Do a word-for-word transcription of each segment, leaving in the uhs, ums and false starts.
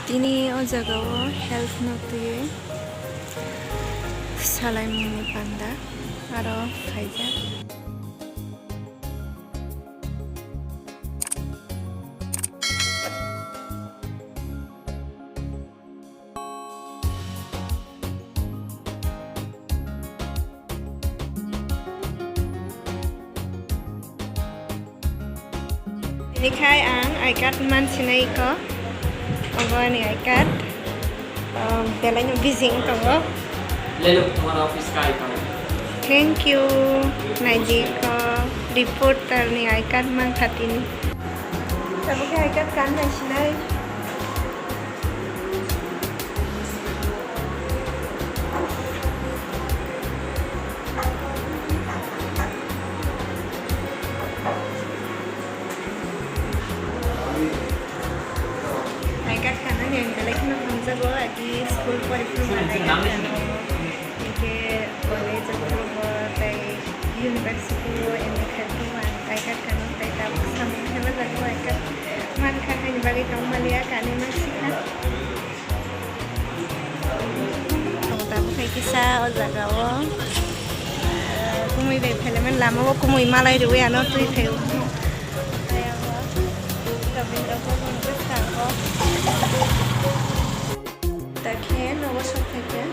Tini o jagao health no twiwi salaimungni panda aro phaijak. Tini khai ang I card mansinai ko. Obo ani I card. Um, belai no busy wng tongo. Lelo, tomar office ka I card. Thank you. Naidi ko reporter ni I card mankha tini. Tabuk khe I card kan naisinai. I card khana ni ang belai kheno hamjago, agi school poriphru ma I card khano, hingke college o phuru bo tei university o M A khaikhe bo ang I card khano, tei tabuk samung khe bo jago I card mankha, haini bagwi tongmaliya, kanwi mansikha. Tabuk hai kisa o jaga o, ah, kumui bai phailaimani lama o kumui malai rwui ano twi phaio. Rabindra Bhavan bwskango. Dakhe nogo sok phaikha.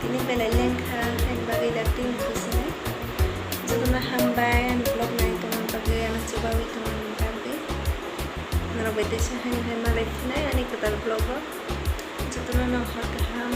Tini belai lengkha, haini bagwi dak tini khusinai. Jotono hambai ani vlog nai tongmani bagwi, ano chubaui tongmani bagwi. Norok bai teisa haini hai malai phinai ani kwtal vlog o. Jotono no hor kaham,